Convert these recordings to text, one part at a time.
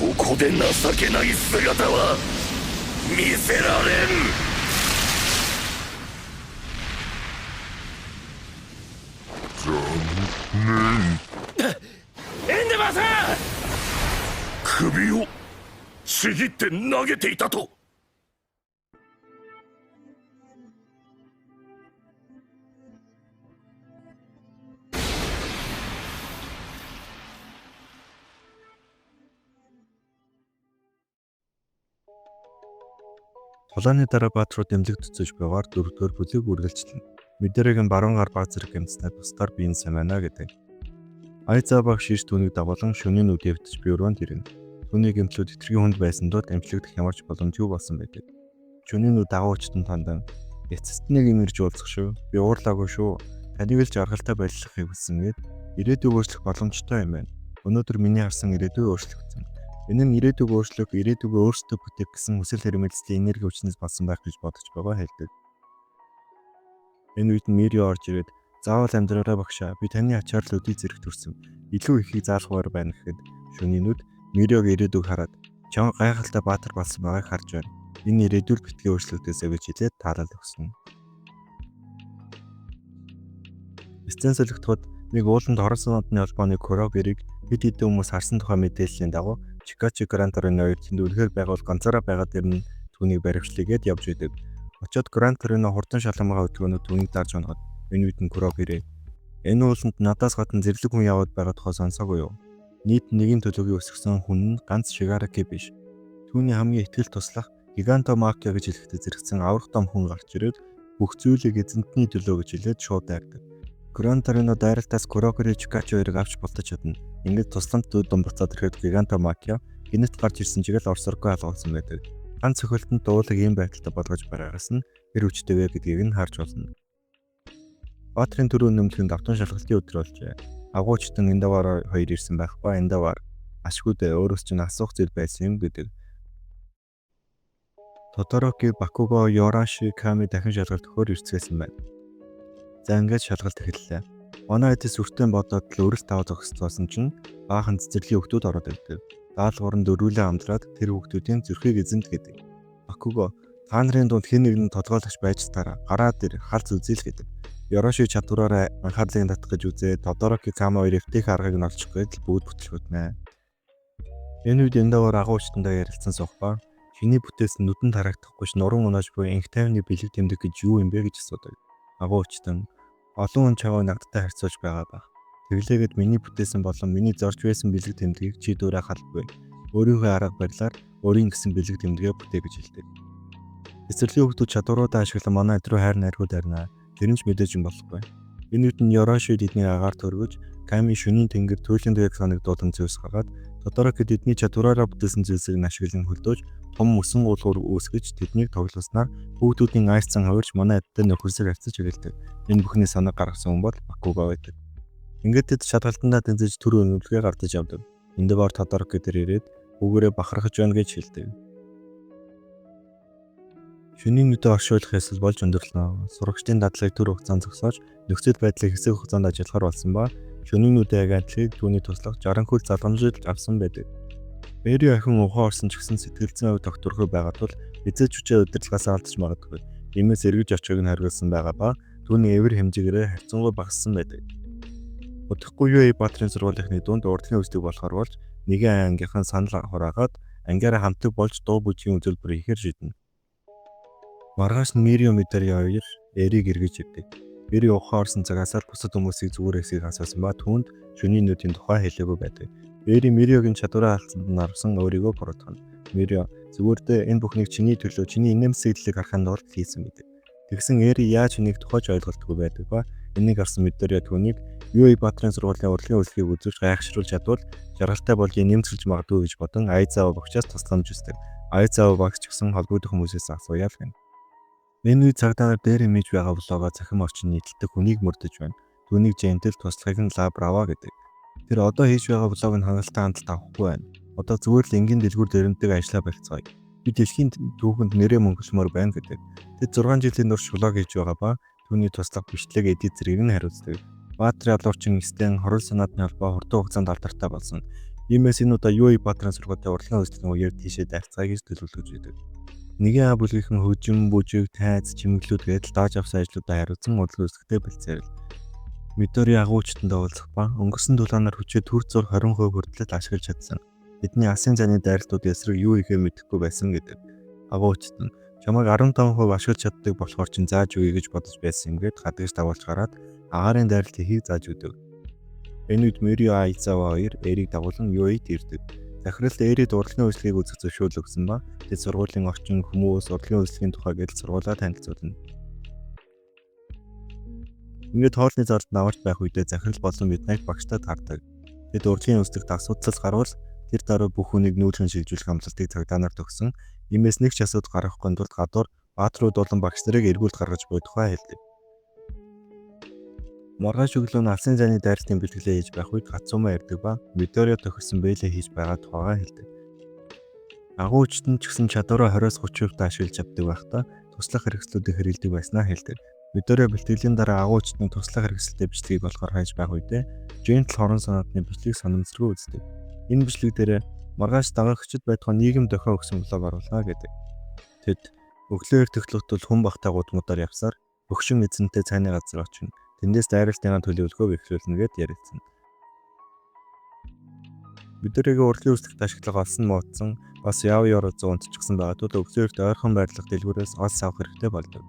ここで情けない姿は見せられん。エンデバーさん、首をちぎって投げていたと。 Тулааны дараа баатрууд эмнэлэг төцөж буйгаар дөрөвдүгээр бүлэг үргэлжлэнэ. Мэдэрэг нь баруун гар баг зэрэг гэмтснээр бусдаар биеийн сайн байна гэдэг. Айзаа багш ирж түүнийг дагуулan шөнийн нүд эвдэж бюронд ирнэ. Түүний гэмтлүүд хэтэрхий хүнд байсан тул эмчлэгдэх ямар ч боломжгүй болсон байдаг. Шөнийн нүд дагуучтан тандан эцэст нэг юм ирж уулзах шүү. Би уурлаагүй шүү. Таныг л жаргалтай байлгахыг хүссэн гээд ирээдүйг өөрчлөх боломжтой юм байна. Өнөөдөр миний харсан ирээдүй өөрчлөгдсөн. Энэ нь ирээдүг өөрчлөх, ирээдүгөө өөрсдөө бүтээх гэсэн хүсэл эрмэлзлийн энерги хүчнээс болсон байх гэж бодож байгаа хэлдэг. Энэ үед нь Мирио орж ирээд заавал амьдраарай багшаа. Би таны ачаар л өдий зэрэг төрсөн. Илүү ихийг заалгавар байна гэхэд шөнийн нүд Мириог ирээдүг хараад чам гайхалтай баатар болсон байгааг харж байна. Энэ ирээдүйд битгий өөрчлөгдөөсэй гэж хэлээд таалал өгсөн. Сцен солигдоход нэг ууланд орсон одны холбооны Курогерийг хэд хэдэн хүмүүс харсан тухай мэдээллийн дагуу Чикачи Гран Торино хоёр тэнд үнэхээр байгуул ганцаараа байгаа дэр нь түүнийг баривчлыгээд явж идэг. Очоод Гран Торино хурдан шаламгаа хөдөлгөөнүүд түүнийг дарж унахад энэ үед нь Курогери энэ ууланд надаас гадна зэрлэг хүн яваад байгаа тухай сонсоогүй юу? Нийт нэгэн төлөвийг өсгсөн хүн нь ганц Шигараки биш. Түүний хамгийн итгэл туслах Гиганто Макиа гэж хэлэхдээ зэрэгцэн аврах том хүн гарч ирээд бүх зүйлийг эзэнтний төлөө гэж хэлээд шууд дайрдаг. Гран Торино дайралтаас Курогери Чикачи хоёрыг авч бултаж чадна. Ингээд тусламж дүү дун буцаад ирэхэд Гиганто Макиа гинэт гарч ирсэн чигээр орсоргүй алгуулсан байдаг. Ганц цохилтонд дуулаг ийм байдалтай болгож байгаагаас нь хэр хүчтэй вэ гэдгийг нь харж болно. Баатрын түрүү нөмлөгийн давтан шалгалтын өдөр болжээ. Агуучтан Эндавар хоёр ирсэн байх ба Эндавар ашгүй дээ өөрөөс чинь асуух зүйл байсан юм гэдэг. Тодороки, Бакуго, Йораши, Ками дахин шалгалт өгөхөөр ирцгээсэн байна. За ингээд шалгалт эхэллээ. Манай эдис сүртэн бодоод л өрөлт аваа зогсцоосон чинь баахан цэцэрлэгийн хүүхдүүд ороод ирдэг. Даалгавар нь дөрвөлээ амдраад тэр хүүхдүүдийн зүрхийг эзэмд гэдэг. Бакуго та нарын дунд хэн нэг нь толгойлогч байж таараа гараад ир халз үзье л гэдэг. Йороши чадвараараа анхаарлыг татах гэж үзээ Тодороки Кама хоёр эвтэх аргыг нь олчих гээд л бүгд бүтлгүүднэ. Энэ үед Эндавар агуу хүчтэндээ ярилцсан суух ба чиний бүтээсэн нүдэн тараагдахгүй ч нуран унааж буй инх тайвны бэлэг тэмдэг гэж юу юм бэ гэж асуудаг. Агуу хүчтэн олон хүн чамайг надтай харьцуулж байгаа байх. Тэглээгээд миний бүтээсэн болон миний зорж байсан бэлэг тэмдгийг чи дүүрээ халбгүй. Өөрийнхөө арга барилаар өөрийн гэсэн бэлэг тэмдэгэ бүтээ гэж хэлдэг. Цэцэрлэгийн хүүхдүүд чадваруудаа ашиглан манай эд рүү хайр найргуу дайрна. Тэр нь ч мэдээж юм болохгүй. Энэ үед нь Йороши тэдний агаар төргөж Ками шөнийн тэнгэр туйлын туяаг санагдуулан зүйлс гаргаад Тодороки тэдний чадвараараа бүтээсэн зүйлсийг нь ашиглан хөлдөөж том мөсөн гулгуур үүсгэж тэднийг тоглосноор хүүхдүүдийн айцсан хувирч манай эдтэй нөхөрсөг харьцаж эхэлдэг. Энэ бүхний санаа гаргасан хүн бол Бакуго байдаг. Ингээд тэд шалгалтандаа тэнцэж түр өнөглөгээ гардаж явдаг. Эндебор Тодороки дээр ирээд хүүгээрээ бахархаж байна гэж хэлдэг. Шөнийн нүдэ оршуулах ёсол болж өндөрлөнө. Сурагчдын дадлагыг түр хугацаанд зогсоож нөхцөл байдлыг хэсэг хугацаанд ажиллахар болсон ба шөнийн нүдэ агентлыг түүний туслах 60 хөл залгамжилж авсан байдаг. Мэри охин ухаан орсон ч гэсэн сэтгэл зүйн хувьд тогтворгүй байгаа тул эзэж хүчээ удирдлагаасаа алдаж магадгүй. Иймээс эргэж очихыг нь хориглосон байгаа ба түүний эвэр хэмжээгээрээ харьцангуй багассан байдаг. Удахгүй UA Баатрын сургуулийнхны дунд урдны үздэг болохоор болж нэгэн ангийнхан санал хураагаад ангиараа хамтаг болж дуу бүжгийн үзүүлбэр хийхээр шийднэ. Маргааш нь Мирио Мидари хоёр Эриг эргэж ирдэг. Эри ухаан орсон цагаас л бусад хүмүүсийг зүгээр хэсгийг асуусан ба түүнд шөнийн нүдийн тухай хэлээгүй байдаг. Эри Мириогийн чадвараа алдсанд нь арвсан өөрийгөө буруутгана. Мирио зүгээр дээ энэ бүхнийг чиний төлөө чиний инээмсэглэлийг харахын тулд хийсэн гэдэг. Тэгсэн Эри яаж энийг тухайч ойлголтгүй байдаг ба энийг харсан Мидарио түүнийг UA Баатрын сургуулийн урлагийн үйлчлэгийг үзүүлж гайхшруулж чадвал жаргалтай болж инээмсэглэж магадгүй гэж бодон Айзава багшаас тусламж хүсдэг. Айзава багш ч гэсэн холбогдох хүмүүсээс асууя л гэнэ. Энэ үед цагдаа нар дээр хэмээж байгаа влогоо цахим орчин нийтэлдэг хүнийг мөрдөж байна. Түүнийг Жентл туслахыг нь Ла Брава гэдэг. Тэр одоо хийж байгаа влог нь хангалттай хандлт авахгүй байна. Одоо зүгээр л энгийн дэлгүүр дэрэмдэг ажиллаа болцгоё. Би дэлхийн түүхэнд нэрээ мөнгөлмөр байна гэдэг. Тэд 6 жилийн турш влог хийж байгаа ба түүний туслах бичлэг эдит зэргийг нь хариуцдаг. Баатрын алуурчин Стэн хорол санаатны холбоо хурдан хугацаанд алдартай болсон. Иймээс энэ удаа Юи Баатрын сургуультай урлагийн үзлэгийн үеэр тийшээ дайрцгаая гэж төлөвлөж байдаг. Нэгэн А бүлгийнхэн хөгжим, бүжиг, тайз, чимэглүүд гэдэл дааж авсан ажлуудаа хариуцсан урлагийн үзлэгтээ бэлтсээр л. Мидори агуучтанд уулзах ба өнгөрсөн тулаанаар хүчээ түр зуур 20% хүртэл ашиглаж чадсан. Тэдний алсын зайны дайралтууд эсрэг юу хийхээ мэдэхгүй байсан гэдэг. Агуучт нь чамайг 15% ашиглаж чаддаг болохоор чинь зааж өгье гэж бодож байсан юм гээд хадагч дагуулж гараад агаарын дайралт хийхийг зааж өгдөг. Энэ үед Мэри Айзава хоёр Эрийг дагуулan Юид ирдэг. Захиралд Эрид урлагийн үйлчлэгийг үзэх зөвшөөрөл өгсөн ба тэд сургуулийн орчин, хүмүүс, урлагийн үйлчлэгийн тухай гэдэл сургуулаа танилцуулна. Ингээд хоолны зарлд наварч байх үедээ захирал болон Midnight багштай таардаг. Тэд урлагийн үзлэгт асуудал гарвал тэр даруй бүх хүнийг нүүлгэн шилжүүлэх амлалтыг цагдаа нарт өгсөн. Иймээс нэг ч асуудал гаргахгүй тулд гадуур баатрууд болон багш нарыг эргүүлд гаргаж буй тухай хэлдэг. Маргааш өглөө нь алсын зайны дайралтын бэлтгэлээ хийж байх үед Хацума ирдэг ба Мидорио тохирсон бэлээ хийж байгаа тухайгаа хэлдэг. Агуучт нь ч гэсэн чадвараа 20-30% та ашиглаж чаддаг байхдаа туслах хэрэгслүүдийг хэрэглэдэг байснаа хэлдэг. Мидорио бэлтгэлийн дараа агуучтны туслах хэрэгсэлтэй бичлэгийг болохоор хайж байх үедээ Gentle хорон санаатны бичлэгийг санамсаргүй үздэг. Энэ бичлэг дээр маргааш дагагчид байтугай нийгэм дохио өгсөн блог оруулна гэдэг. Тэд өглөө эрт эхлэхдээ хүн багтай гудмуудаар явсаар хөгшин эзэнтэй цайны газар очино. Тэндээс дайралтынхаа төлөвлөгөөг эхлүүлнэ гэд ярилцсан. Мидориогийн урлагийн үзлэгт ашиглах олсон муудсан бас яв ёро зүүн унтчихсан байгаа тул өглөө эрт ойрхон байрлах дэлгүүрээс олс авах хэрэгтэй болдог.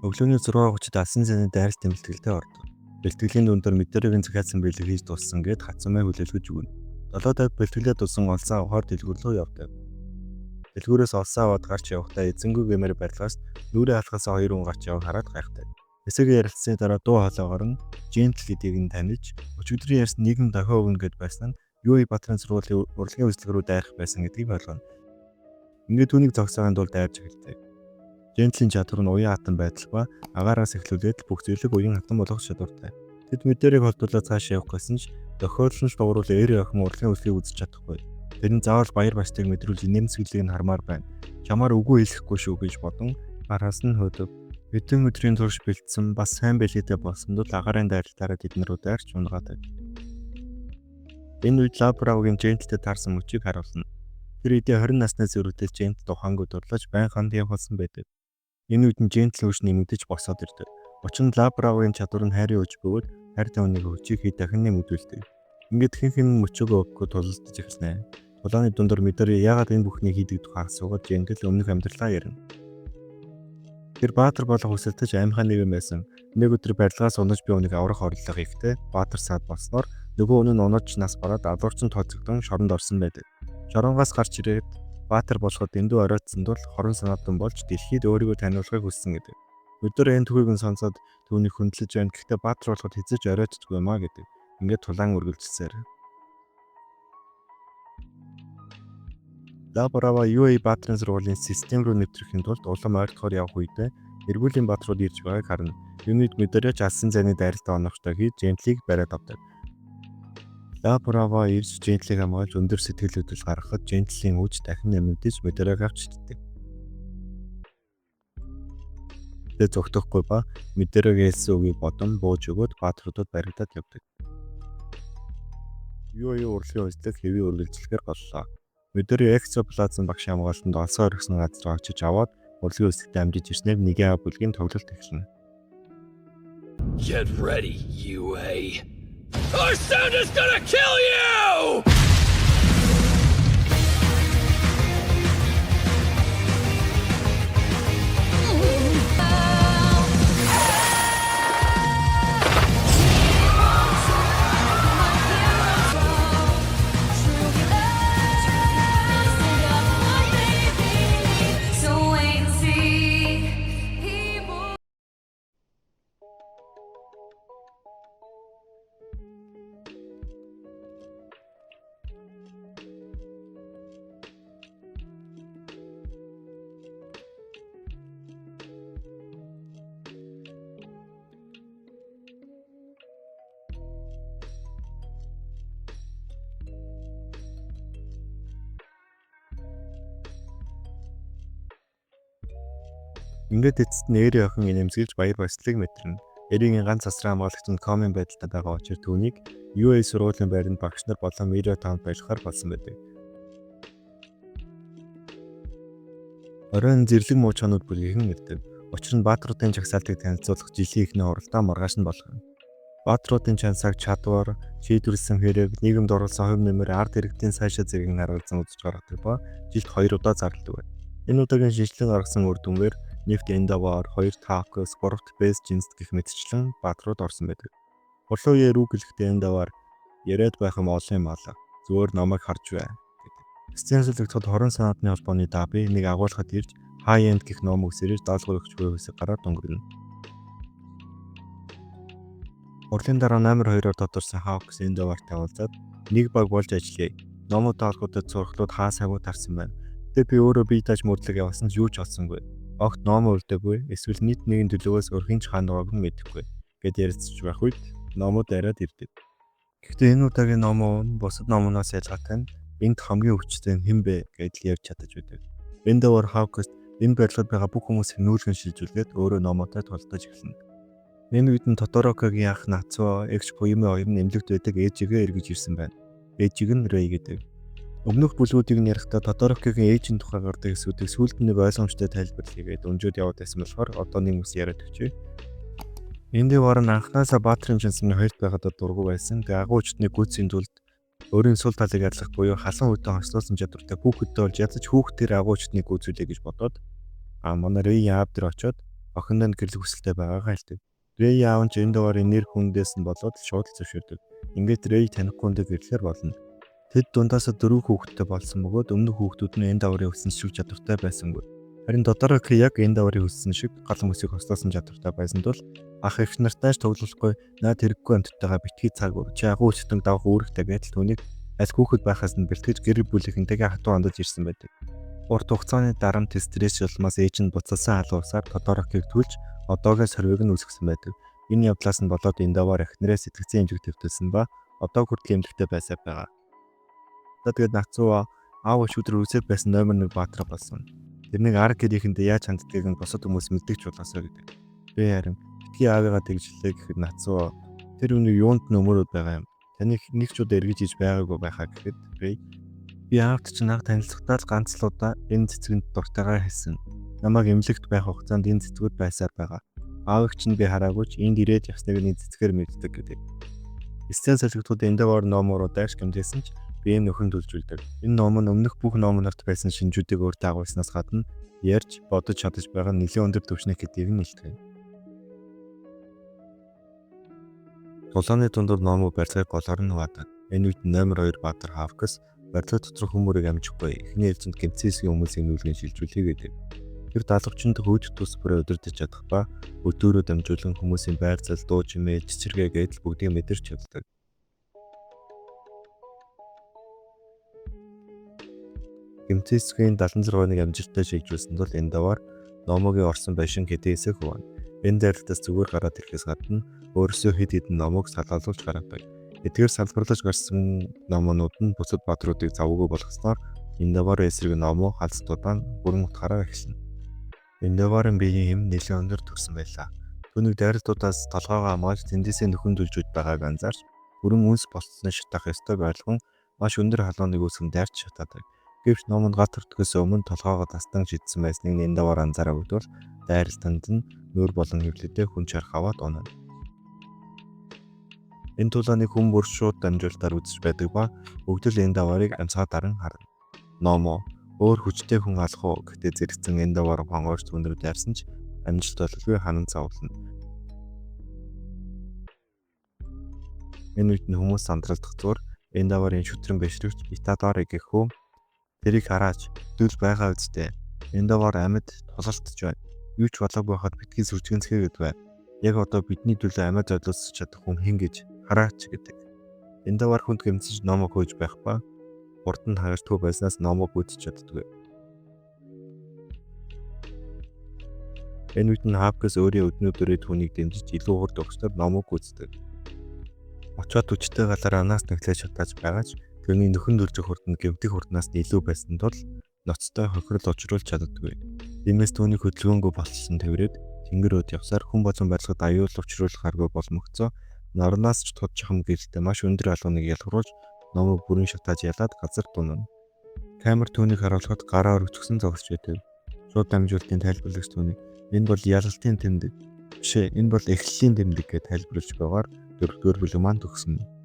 Өглөөний 6:30-д алсын зайны дайралтын бэлтгэлдээ ордог. Бэлтгэлийн дундаар Мидориогийн захиалсан бэлэг хийж дууссан гэд Хацумай хүлээлгэж өгнө. 7:50 бэлтгэлээ дууссан олсон авахар дэлгүүр рүү явдаг. Дэлгүүрээс олсон аваад гарч явахдаа эзэнгүй гэмээр барилгаас нүрээ алхаасаа хоёр хүн гарч яваг хараад гайхдаг. Эсэгээ ярилцсаны дараа дуу хоолойгоор нь Gentle гэдгийг нь таних, өчигдрийн ярьсан нийгэм дохио өгнө гэд байсан нь Юи Баатрын сургуулийн урлагийн үзлэг рүү дайрах байсан гэдгийг ойлгоно. Ингээд түүнийг зогсоохын тулд дайрч эхэлдэг. Gentle-ийн чадвар нь уян хатан байдал ба агаараас эхлүүлээд бүх зүйлийг уян хатан болгох чадвартай. Тэд Мидорийг холдуулаад цааш явах гэсэн ч тохиолдол нь дугууруул Эри охин урлагийн үзлэгийг үзэж чадахгүй. Тэр нь заавал баяр баясгалыг мэдрүүлж инээмсэглэлийг нь хармаар байна. Чамаар үгүй хэлэхгүй шүү гэж бодон араас нь хөөдөв. Хэдэн өдрийн турш бэлдсэн бас сайн бэлгээтэй болсон тул агаарын дайралтаараа тэд нар дайрч унгаадаг. Энэ үед Лабравгийн Джентлтэй таарсан мөчийг харуулна. Тэр үедээ 20 наснаас өрөвдөл Джентл ухаангүй дурлаж байн ханд явуулсан байдаг. Энэ үед нь Джентл хөвш нэмэгдэж босоод ирдэг. Учир нь Лабравгийн чадвар нь хайрын хүч бөгөөд хайр тавны хүчийг хэд дахин нэмэгдүүлдэг. Ингээд хэн хэн мөчөөгөө өгөхгүй тулалдаж эхэлнэ. Тулааны дундор Мидори яагаад энэ бүхнийг хийдэг тухай асуугаад Джентл өмнөх амьдралаа ярина. Тэр баатар болох хүсэлтэж амьхаа нэгэн байсан. Нэг өдөр барилгаас унаж би үнийг аврах орлого хийхдээ баатар саад болсноор нөгөө хүн нь унаж нас бараад алуурчин тооцогдон шоронд орсон байдаг. Шоронгоос гарч ирээд баатар болоход дэндүү оройтсон тул хорон санаатан болж дэлхийд өөрийгөө таниулахыг хүссэн гэдэг. Өдөр энэ түүхийг нь сонсоод түүнийг хүндлэж байна. Гэхдээ баатар болоход хэзээ ч оройтдгүй юм а гэдэг. Ингээд тулаан үргэлжилсээр. Лаборава UA Баатрын сургуулийн систем рүү нэвтрэхин тулд улам ойртохоор явах үедээ эргүүлийн баатрууд ирж байгааг харна. Юунид Мидориоч алсын зайны дайралтаа оновчтой хийж Джентлийг бариад авдаг. Лаборава ирж Джентлийг хамгаалж өндөр сэтгэл хөдлөл гаргахад Джентлийн үж дахин нэмэгдэж Мидориог авч иддэг. Тэ зогтохгүй ба Мидориог хэлсэн үгийг бодон бууж өгөөд баатруудад баригдаад явдаг. UA урлагийн үзлэг хэвийн үргэлжлэхээр голлоо. Мидори Экзоплазм багш хамгаалтанд олсоо орхисон газар очиж аваад урлагийн үзлэгтээ амжиж ирснээр нэгэн А бүлгийн тоглолт эхэлнэ. Get ready, UA. Our sound is gonna kill you! So wait and see. People. Ингээд эцэст нь Эри охин инээмсэглэж баяр баясгалыг мэдэрнэ. Эригийн ганц асран хамгаалагч нь комын байдалтай байгаа учир түүнийг UA сургуулийн байранд багш нар болон Миро таунд байлгахаар болсон байдаг. Оройн зэрлэг муучаанууд бүлгийнхэн ирдэг. Учир нь баатруудын жагсаалтыг танилцуулах жилийн эхний уралдаан маргааш нь болох юм. Баатруудын чансааг чадвар, шийдвэрлэсэн хэрэг, нийгэмд оруулсан хувь нэмэр, ард иргэдийн сайшаа зэргийг харуулсан үзэж гаргадаг ба жилд 2 удаа зарладаг байна. Энэ удаагийн шинжилгээ гаргасан үр дүнгээр нэгт Endeavor, 2 Tacos, 3 Best Jeans гэх мэтчлэн баатрууд орсон байдаг. Хурлын үеэр үг хэлэхдээ Endeavor яриад байх юм олон юм алга. Зүгээр намайг харж бай гэдэг. Сцен солигдоход хорон санаатны холбооны Даби нэг агуулхад ирж High End гэх ном үсэрэж даалгавар өгч буй хэсэг гараад өнгөрнө. Хурлын дараа номер 2-оор тодорсон Hawks Endeavor-тай уулзаад нэг баг болж ажиллая. Номууд даалгавруудад сурахлууд хаа сайгүй тарсан байна. Гэтэ би өөрөө бие дааж мөрдлөг явсан ч юу ч олсонгүй. Огт ном үлдээгүй эсвэл нийт нэгэн төлөвөөс өрхийн ч хаана байгааг нь мэдэхгүй гэд ярилцж байх үед номууд яриад ирдэг. Гэхдээ энэ удаагийн номоо нь бусад номноос ялгаатай нь энд хамгийн өвчтэй нь хэн бэ гэдэл ярьж чадаж байдаг. Endeavor Hawks энэ барилгад байгаа бүх хүмүүсийг нүүлгэн шилжүүлгээд өөрөө номоотой тултаж эхэлнэ. Энэ үед нь Тоторокогийн ах Нацуо, эгч Пуюми хоёр нь эмнэлэгт байдаг ээжигээ эргэж ирсэн байна. Ээжиг нь Рэй гэдэг. Өмнөх бүлгүүдийг нь ярихдаа Тодорокигийн ээжийн тухай гардаг хэсгүүдийг сүүлд нь нэг ойлгомжтой тайлбар хийгээд өнжөөд яваад байсан болохоор одоо нэг үс яриад өгчээ. Эндевор нь анхнаасаа Баатрын чансны хоёрт байхад дургүй байсан. Тэгээ агуу хүчний гүйцийн тулд өөрийн сул талыг ялах буюу халуун хүйтэн хослуулсан чадвартай хүүхэдтэй болж ядаж хүүхдээр агуу хүчний гүйцүүлээ гэж бодоод манай Рэй аав дээр очиод охиндоо гэрлэх хүсэлтэй байгаагаа хэлдэг. Рэй аав нь ч Эндеворын нэр хүндээс нь болоод шууд л зөвшөөрдөг. Ингээд Рэй танихгүй хүндээ гэрлэхээр болно. Тэд дундаасаа 4 хүүхэдтэй болсон бөгөөд өмнөх хүүхдүүд нь Эндеворын хүссэн шиг чадвартай байсангүй. Харин Тодороки яг Эндеворын хүссэн шиг гал хүмүүсийг хослоосон чадвартай байсан тул ах эгч нартай ч тоглохгүй наад хэрэггүй амьтдтайгаа битгий цаг өг. Чи агуу хүчтэн давах үүрэгтэй гэдэл түүнийг аль хүүхэд байхаас нь бэлтгэж гэр бүлийнхэнтэйгээ хатуу хандаж ирсэн байдаг. Урт хугацааны дарамт стресс улмаас ээж нь буцалсан халуурсаар Тодорокийг түлж одоогийн сорвиг нь үүсгэсэн байдаг. Энэ явдлаас нь болоод Эндевор эхнэрээ сэтгцэн эмчиг твтэлсэн ба одоо хүртэл эмнэлэгтэй байсаар байгаа. За тэгээд Нацуо аав өчигдөр үсээд байсан номер 1 баатар болсон. Тэрнийг ар гэрийнхэндээ яаж ханддгийг нь бусад хүмүүс мэддэг ч болоосоо гэдэг. Би харин битгий аавыгаа тэгжлээ гэхэд Нацуо тэр үнийг юунд нь өмөрөөд байгаа юм. Таны нэг ч удаа эргэж иж байгаагүй байхаа гэхэд би аавд чинь анх танилцахдаа л ганц л удаа энэ цэцгэнд дуртайгаа хэлсэн. Намайг эмнэлэгт байх хугацаанд энэ цэцгүүд байсаар байгаа. Аавыг чинь би хараагүй ч энд ирээд явсныг нь цэцгээр мэддэг гэдэг. Сцен солигдоход Endeavor номороо дайрч гэмтээсэн ч би энэ нөхөн төлжүүлдэг. Энэ ном нь өмнөх бүх номнорт байсан шинжүүдийг өөртөө агуулснаас гадна ярьж бодож чадаж байгаа нэлээн өндөр түвшний гэдгийг нь илтгэв. Тулааны дундуур номоо барилгыг голоор нь хуваадаг. Энэ үед номер 2 Баатар Хавкс барилга доторх хүмүүрийг амжихгүй эхний ээлжинд гэмтсэн хэсгийн хүмүүсийн нүүлгэн шилжүүлэе гэдэг. Тэр даалгавчинд хүйт тус бүрээ удирдах чадах ба өдөөрөө дамжуулан хүмүүсийн байр зал, дуу чимээ, цэцэргээ гэдэл бүгдийг мэдэрч чаддаг. Гэмтсэн хэсгийн 76-ыг амжилттай шилжүүлсэн тул Endeavor номогийн орсон байшин хэдэн хэсэг хуваана. Энэ дайралтаас зүгээр гараад ирэхээс гадна өөрөөсөө хэд хэдэн номог салаалуулж гаргадаг. Эдгээр салбарлаж гарсан номоонууд нь бусад баатруудыг завгүй болгосноор Endeavor эсрэг номоо халцтудаан бүрэн утгаараа эхэлнэ. Endeavor-ын биеийн хэм нэлээн өндөр төрсөн байлаа. Түүнийг дайралтуудаас толгойгоо хамгаалж тэндээсээ нөхөн дүлжүүд байгааг анзаарч бүрэн үнс болцсны шатах ёстойг ойлгон маш өндөр халууныг үүсгэн дайрч шатаадаг. Гэвч номонд гат өртгөөс өмнө толгойгоо тастан шидсэн байсныг Endeavor анзаараагүй тул дайралтанд нь нүүр болон хэвлэлдээ хүн чарх аваад унана. Энэ тулааныг хүн бүр шууд дамжуулалтаар үзэж байдаг ба бүгд л Endeavor-ыг амсгаа даран харна. Номоо өөр хүчтэй хүн алах уу гэхдээ зэрэгцэн Endeavor гонгоорч түүн рүү дайрсан ч амжилт бололгүй ханан зовлоно. Энэ үед нь хүмүүс сандралдах зур Endeavor-ын шүтрэн бишрэгч Итадори гэх хүн тэрийг хараач дүүл байгаа үсттэй. Endeavor амьд тулалдж байна. Юу ч болоогүй байхад битгий сүржигэнцгээгээд бай. Яг одоо бидний төлөө амьд золиослож чадах хүн хэн гэж хараач гэдэг. Endeavor хүнд гэмтсэн ч номог хөөж байх ба урд нь хагасдгүй байснаас номог гүйцэж чаддаггүй. Энэ үед нь Хавкс өөрийн өднүүдөрөө түүнийг дэмжиж илүү хурд өгснөөр номог гүйцэтгэв. Очоод хүчтэй галаар анаас нэглэж шатааж байгаа ч түүний нөхөн дүржих хурд нь гэмтэх хурднаас нь илүү байсан тул ноцтой хохирол учруулж чаддаггүй. Тиймээс түүний хөдөлгөөнгүй болчихсон тэрвэрэд Тэнгэр өд явсаар хүн болон барилгад аюул учруулах аргүй боломогцоо норноос ч тод чахам гэрэлтэй маш өндөр алууныг ялгаруулж номог бүрэн шатааж ялаад газар дунана. Камер түүнийг харуулхад гараа өргөцгсөн зогсож байв. Шууд дамжуулалтын тайлбарлагч түүнийг энэ бол ялалтын тэмдэг биш ээ, энэ бол эхлэлийн тэмдэг гэж тайлбарлаж байгаагаар дөрөвдүгээр бүлэг маань төгснө.